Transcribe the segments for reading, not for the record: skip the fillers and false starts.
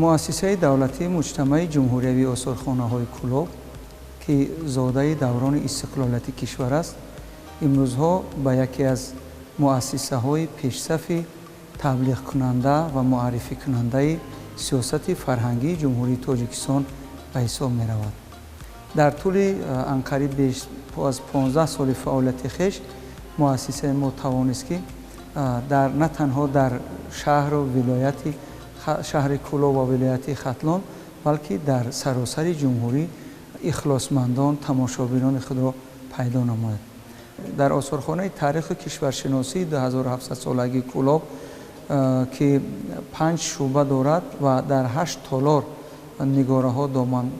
Муассисаи давлатии муҷтамаи ҷумҳуриявии осорхонаҳои Кӯлоб, ки зодаи даврони истиқлолияти кишвар аст, имрӯзҳо ба яке аз муассисаҳои пешсафи таблиғкунанда ва муаррификунандаи сиёсати фарҳангии Ҷумҳурии Тоҷикистон ба ҳисоб меравад. Дар тӯли анқариб беш аз 15 соли фаъолияти хеш муассисаи мо тавонист, ки дар на танҳо дар шаҳру вилояти шаҳри Кӯлоб ва вилояти Хатлон, балки дар саросари ҷумҳурӣ ихлосмандон, тамошобинони худро пайдо намояд. Дар осорхонаи таъриху кишваршиносии 2700-солагии Кӯлоб, ки 5 шӯъба дорад ва дар 8 толор нигораҳо доман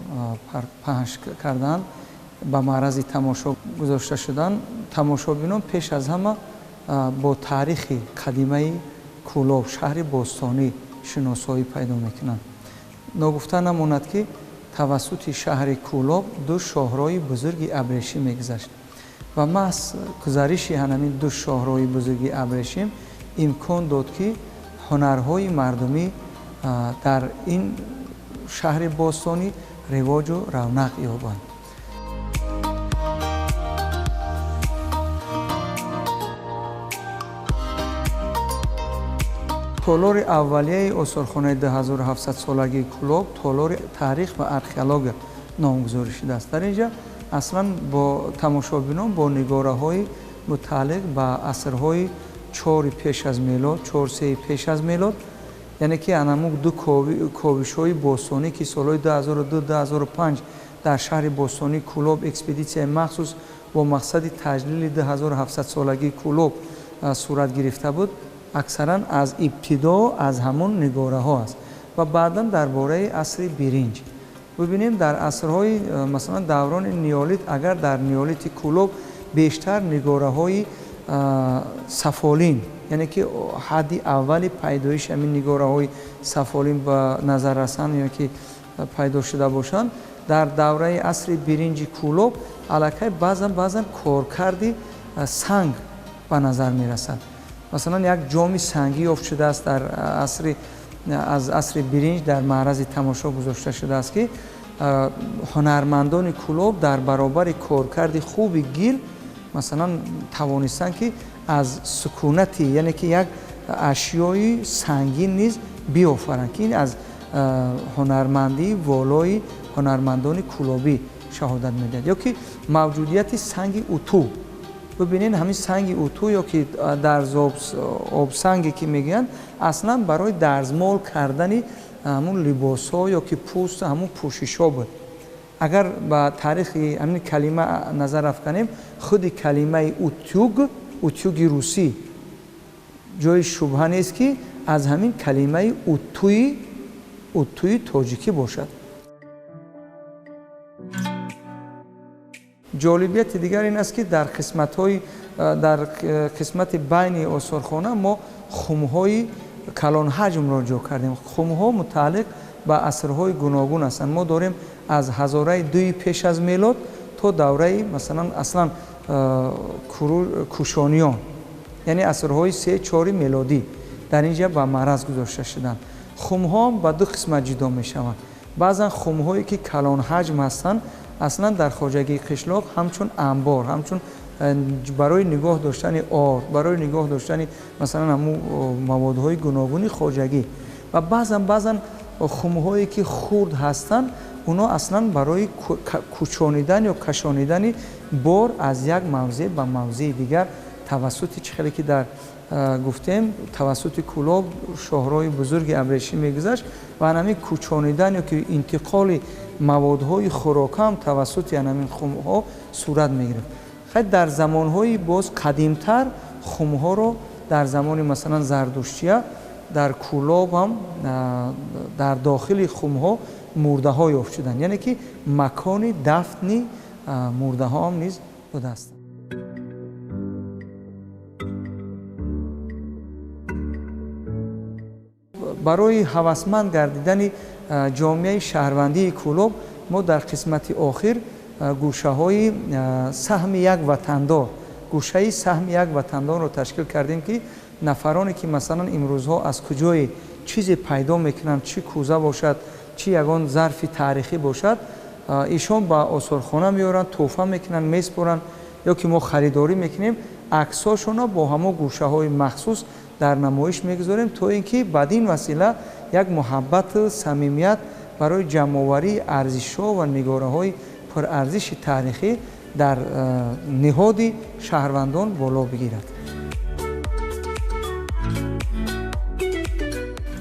паҳн карданд, ба маърази тамошо гузошта шуданд. Тамошобинон пеш аз ҳама бо таърихи қадимаи Кӯлоб, шаҳри бостонӣ, шиносоӣ пайдо мекунанд. Ногуфта намонад, ки тавассути шаҳри Кӯлоб ду шоҳроҳи бузурги абрешим мегузашт ва маҳз гузариши ҳамин ду шоҳроҳи бузурги абрешим имкон дод, ки ҳунарҳои мардумӣ дар ин шаҳри бостонӣ ривоҷу равнақ ёбанд. Толори аввалияи осорхонаи 2700-солагии Кӯлоб толори таърих ва археология номгузорӣ шудааст. Дар инҷа аслан бо тамошобинон бо нигораҳои мутааллиқ ба асрҳои 4 пеш аз мелод, 4-3 пеш аз мелод, яъне ки анамук ду ковишҳои бостонӣ, ки солҳои 2002-2005 дар шаҳри бостонии Кӯлоб экспедитсияи махсус бо мақсади таҷлили 2700-солагии Кӯлоб сурат гирифта буд, аксаран аз ибтидо аз ҳамон нигораҳо аст. Ва баъдан дар бораи асри биринҷ бибинем, дар асрҳои масалан даврони неолит, агар дар неолити Кӯлоб бештар нигораҳои сафолин, яъне ки ҳадди аввали пайдоиши ҳамин нигораҳои сафолин ба назар расанд, яъне ки пайдо шуда бошанд, дар давраи асри биринҷи Кӯлоб аллакай баъзан коркарди санг ба назар мерасад. Масалан, як ҷоми сангӣ ёфт шудааст дар асри аз асри биринҷ дар маърази тамошо гузошта шудааст, ки ҳунармандони Кӯлоб дар баробари коркарди хуби гил масалан тавонистанд, ки аз сукунати, яъне ки як ашёи сангин низ биёфаранд, ки ин аз ҳунармандии волои ҳунармандони кӯлобӣ шаҳодат медиҳад. Ё ки мавҷудияти санги уту. Бибинед, ҳамин санги уту ё ки дарзобсанге ки мегӯянд, аслан барои дарзмол кардани ҳамун либосҳо ё ки пӯст, ҳамун пӯшишҳо буд. Агар ба таърихи ҳамин калима назар афканем, худи калимаи утюг, утюги русӣ, ҷои шубҳа нест, ки аз ҳамин калимаи утуи тоҷикӣ бошад. Ҷолибияти дигар ин аст, ки дар қисмати байни осорхона мо хумҳои калонҳаҷмро ҷо кардем. Хумҳо мутааллиқ ба асрҳои гуногун ҳастанд. Мо дорем аз ҳазораи 2 пеш аз мелод то давраи масалан аслан кушониён, яъне асрҳои 3-4 мелодӣ дар инҷа ба маъраз гузошта шуданд. Хумҳо ба ду қисмат ҷудо мешаванд. Баъзан хумҳое ки калонҳаҷм ҳастанд, аслан дар хоҷагии қишлоқ ҳамчун анбор, ҳамчун барои нигоҳ доштани ор, барои нигоҳ доштани масалан ҳамун маводҳои гуногуни хоҷагӣ. Ва баъзан хумҳое ки хурд ҳастанд, онҳо аслан барои кӯчонидан ё кашонидани бор аз як мавзеъ ба мавзеи дигар тавассути чӣ хеле ки дар гуфтем, тавассути Кӯлоб шоҳроҳи бузурги абрешим мегузашт ва ҳамин кӯчонидан ё ки интиқоли маводҳои хӯрока ҳам тавассути ҳамин хумҳо сурат мегирифт. Хай дар замонҳои боз қадимтар хумҳоро дар замони масалан Зардуштия дар Кӯлоб ҳам дар дохили хумҳо мурдаҳо ёфт шуданд, яъне ки макони дафни мурдаҳо ҳам низ будааст. Барои ҳавасманд гардидани ҷомеаи шаҳрвандии Кӯлоб мо дар қисмати охир гӯшаҳои саҳми як ватандор, гӯшаи саҳми як ватандорро ташкил кардем, ки нафароне ки масалан имрӯзҳо аз куҷои чизе пайдо мекунанд, чӣ кӯза бошад, чӣ ягон зарфи таърихӣ бошад, ишон ба осорхона меоранд, тӯҳфа мекунанд, меспоранд ё ки мо харидорӣ мекунем, аксҳошонро бо ҳамон гӯшаҳои махсус дар намоиш мегузорем, то ин ки бад ин васила як муҳаббату самимият барои ҷамъоварии арзишҳо ва нигораҳои пурарзиши таърихӣ дар ниҳоди шаҳрвандон боло бигирад.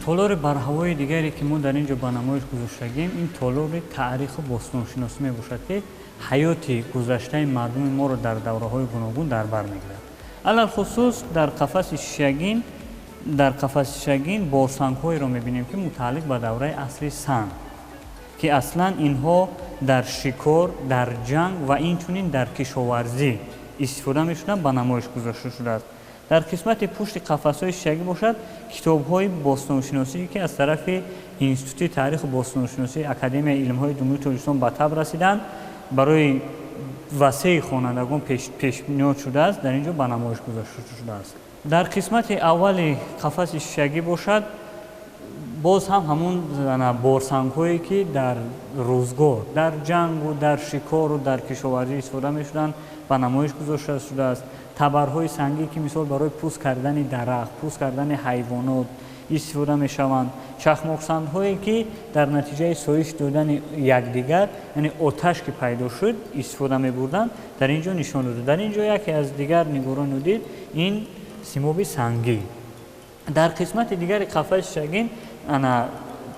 Толори барҳавои дигаре ки мо дар ин ҷо ба намоиш гузоштагем, ин толори таъриху бостоншиносӣ мебошад, ки ҳаёти гузаштаи мардуми моро дар давраҳои гуногун дар бар мегирад. Алалхусус дар қафаси шишагин борсангҳоеро мебинем, ки мутааллиқ ба давраи асри санг, ки аслан инҳо дар шикор, дар ҷанг ва инчунин дар кишоварзӣ истифода мешуданд, ба намоиш гузошта шудааст. Дар қисмати пушти қафасҳои шишагӣ бошад, китобҳои бостоншиносӣ, ки аз тарафи Институти таъриху бостоншиносии Академияи илмҳои Ҷумҳурии Тоҷикистон ба таб расиданд, барои васеи хонандагон пешниҳод шудааст, дар ин ҷо ба намоиш гузошта шудааст. Дар қисмати аввали қафаси шишагӣ бошад, боз ҳам ҳамун борсангҳое, ки дар рӯзгор дар ҷангу дар шикору дар кишоварзӣ истифода мешуданд, ба намоиш гузошта шудааст. Табарҳои сангӣ, ки мисол барои пӯст кардани дарахт, пӯст кардани ҳайвонот истифода мешаванд, чахмоқсангҳое, ки дар натиҷаи соиш додани якдигар, яъне оташ ки пайдо шуд, истифода мебурданд, дар ин ҷо нишон дода. Дар ин ҷо яке аз дигар нигорони нодир ин симоби сангӣ. Дар қисмати дигари қафаси шишагин ана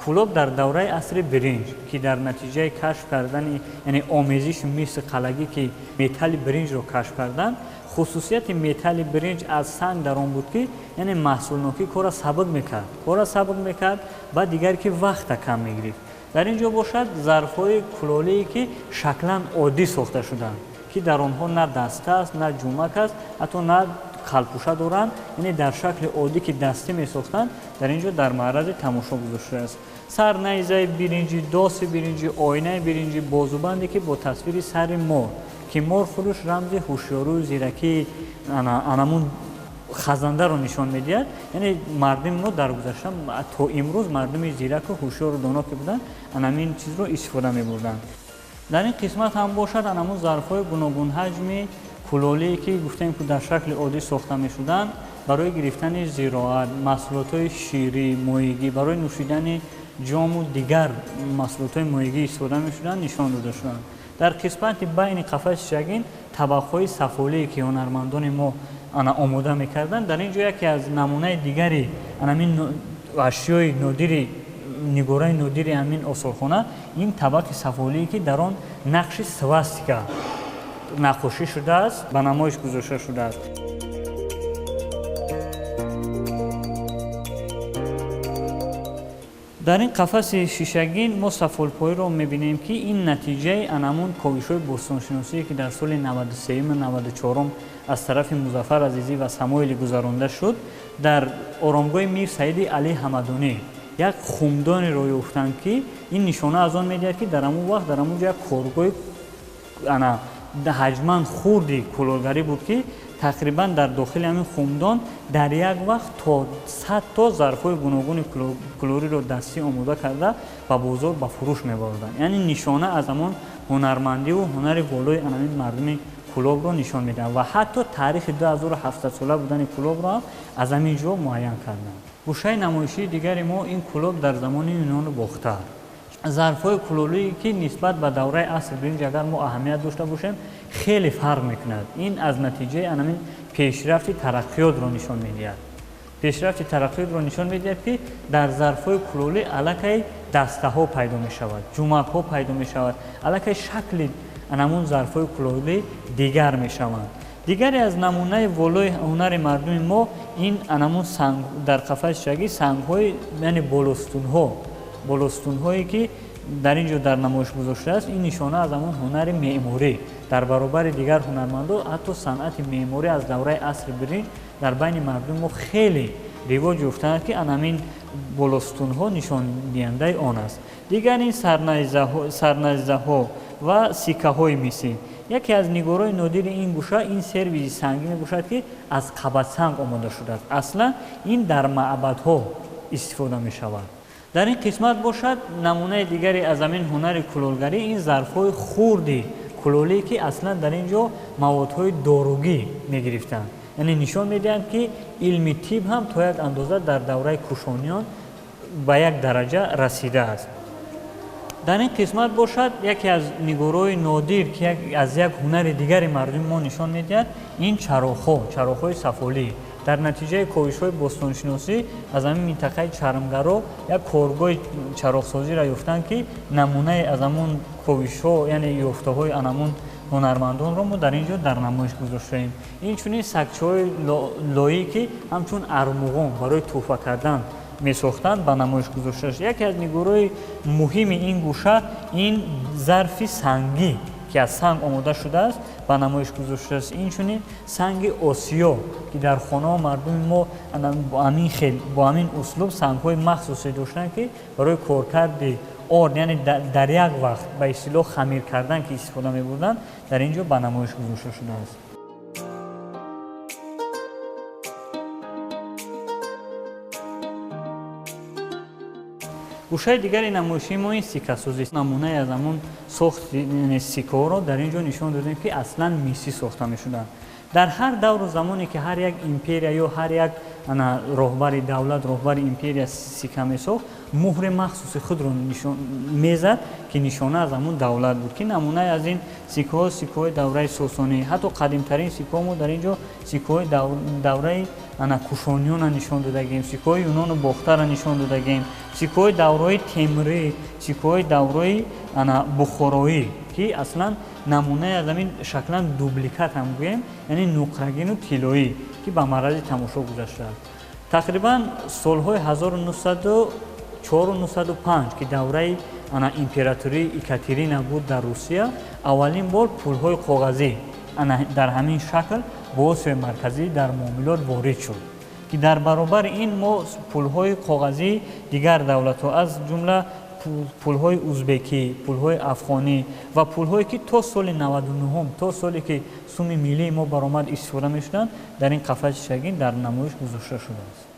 Кӯлоб дар давраи асри биринҷ, ки дар натиҷаи кашф кардани, яъне омезиши миси қалагӣ, ки металли биринҷро кашф карданд. Хусусияти металли биринҷ аз санг дар он буд, ки яъне маҳсулнокӣ кора сабук мекард ва дигар ки вақта кам мегирифт. Дар ин ҷо бошад, зарфҳои кулолие, ки шаклан оддӣ сохта шуданд, ки дар онҳо на даста аст, на ҷумак аст, ҳатто на қалпӯша доранд, яъне дар шакли оддӣ, ки дастӣ месохтанд, дар ин ҷо дар маърази тамошо гузошта сарнайзаи биринҷӣ, доси биринҷӣ, оинаи биринҷӣ, бозубанде, ки бо тасвири сари мор, ки мор худаш рамзи ҳушёрию зиракии анамун хазандаро нишон медиҳад. Яъне мардуми мо дар гузашта то имрӯз мардуми зираку ҳушёру доно ки буданд, анамин чизро истифода мебурданд. Дар ин қисмат ҳам бошад, анамун зарфҳои гуногунҳаҷми кулолие, ки гуфтем, ки дар шакли оддӣ сохта мешуданд, барои гирифтани зироат, маҳсулотҳои ширӣ, моҳигӣ, барои нӯшидани ҷому дигар маҳсулотҳои моҳигӣ истифода мешуданд, нишон дода шуданд. Дар қисмати байни қафаси шишагин табақҳои сафолие, ки ҳунармандони мо ана омода мекарданд. Дар ин ҷо яке аз намунаи дигари анамин ашёи нодири, нигораи нодири ҳамин осорхона ин табақи сафолие, ки дар он нақши свастика наққошӣ шудааст, ба намоиш гузошта шудааст. Дар ин қафаси шишагин мо сафолпоиро мебинем, ки ин натиҷаи анамун ковишҳои бостоншиносие, ки дар соли 93 94 аз тарафи Музаффар Азизӣ ва Самоилӣ гузаронда шуд. Дар оромгоҳи Мир Саиди Али Ҳамадонӣ як хумдонеро ёфтанд, ки ин нишона аз он медиҳад, ки дар ҳамон вақт дар ҳамон ҷо як коргоҳи ана ҳаҷман хурди кулолгарӣ буд, ки тақрибан дар дохили ҳамин хумдон дар як вақт то 100 то зарфҳои гуногуни кулориро дастӣ омода карда, ба бозор ба фурӯш мебароданд. Яъне нишона аз ҳамон ҳунармандиву ҳунари болои анамин мардуми Кулобро нишон медиҳад ва ҳатто таърихи 2700 сола будани Кулобро ҳам аз ҳамин ҷо муайян карданд. Гӯшаи намоишии дигари мо ин Кулоб дар замони Юнону Бохтар, зарфҳои кулолие, ки нисбат ба давраи асри биринҷ, агар мо аҳамият дошта бошем, хеле фарқ мекунад. Ин аз натиҷаи анамин пешрафти тараққиётро нишон медиҳад, ки дар зарфҳои кулолӣ аллакай дастаҳо пайдо мешавад, ҷумакҳо пайдо мешавад, аллакай шакли анамун зарфҳои кулолӣ дигар мешаванд. Дигаре аз намунаи волои ҳунари мардуми мо ин анамун санг дар қафаси шишагӣ, сангҳои, яъне болостунҳое, ки дар ин ҷо дар намоиш гузоштааст. Ин нишона аз ҳамон ҳунари меъморӣ. Дар баробари дигар ҳунармандо ҳатто санъати меъморӣ аз давраи асри биринҷ дар байни мардуми мо хеле ривоҷ ёфтаанд, ки анамин болостунҳо нишондиҳандаи он аст. Дигар ин сарнайзаҳо ва сиккаҳои мисӣ. Яке аз нигорои нодири ин гӯша ин сервизи сангӣ мебошад, ки аз қабатсанг омода шудааст. Аслан ин дар маъбадҳо истифода мешавад. Дар ин қисмат бошад намунаи дигаре аз ҳамин ҳунари кулолгарӣ, ин зарфҳои хурди кулолӣ, ки аслан дар ин ҷо маводҳои доругӣ мегирифтанд. Яъне нишон медиҳанд, ки илми тиб ҳам то як андоза дар давраи кушониён ба як дараҷа расидааст. Дар ин қисмат бошад яке аз нигоҳҳои нодир, ки аз як ҳунари дигари мардуми мо нишон медиҳад, ин чароғҳо, чароғҳои сафолӣ. Дар натиҷаи ковишҳои бостоншиносӣ аз ҳамин минтақаи Чармгаро як коргоҳи чароғсозиро ёфтанд, ки намунае аз ҳамон ковишҳо, яъне ёфтаҳои анамун ҳунармандонро мо дар ин ҷо дар намоиш гузоштаем. Инчунин сагчаҳои лоӣ, ки ҳамчун армуғон барои тӯҳфа кардан месохтанд, ба намоиш гузошта шуд. Яке аз нигоҳҳои муҳими ин гӯша ин зарфи сангӣ, ки аз санг омода шудааст, ба намоиш гузошта шудааст. Инчунин санги осиё, ки дар хонаҳо мардуми мо ҳамин хел бо ҳамин услуб сангҳои махсусе доштанд, ки барои коркарди орд, яъне дар як вақт ба истилоҳ хамир кардан, ки истифода мебурданд, дар ин ҷо ба намоиш гузошта шудааст. Гӯшаи дигари намоишии мо ин сиккасозӣ. Намунае аз ҳамон сохти сиккаҳоро дар ин ҷо нишон додем, ки аслан мисӣ сохта мешуданд. Дар ҳар давру замоне ки ҳар як империя ё ҳар як роҳбари давлат, роҳбари империя сикка месохт, муҳри махсуси худро мезад, ки нишона аз ҳамон давлат буд, ки намунае аз ин сиккаҳо сиккаҳои давраи сосонӣ, ҳатто қадимтарин сиккаҳо мо дар ин ҷо сиккаҳои давраи кушониёнро нишон додагем, сиккаҳои юнону бохтарро нишон додагем, сиккаҳои давраи темурӣ, сиккаҳои давраи бухороӣ, ки аслан намунае аз ҳамин шаклан дубликат ҳам гӯем, яъне нуқрагину тиллоӣ, ки ба маррази тамошо гузаштааст. Тақрибан солҳои 1904-905, ки давраи императории Екатерина буд дар Русия, аввалин бор пулҳои коғазӣ дар ҳамин шакл ба Осиёи Марказӣ дар муомилот ворид шуд, ки дар баробари ин мо пулҳои коғазии дигар давлатҳо, аз ҷумла пулҳои узбекӣ, пулҳои афғонӣ ва пулҳое ки то соли 99, то соле ки суми миллии мо баромад, истифода мешуданд, дар ин қафаси шагин дар намоиш гузошта шудааст.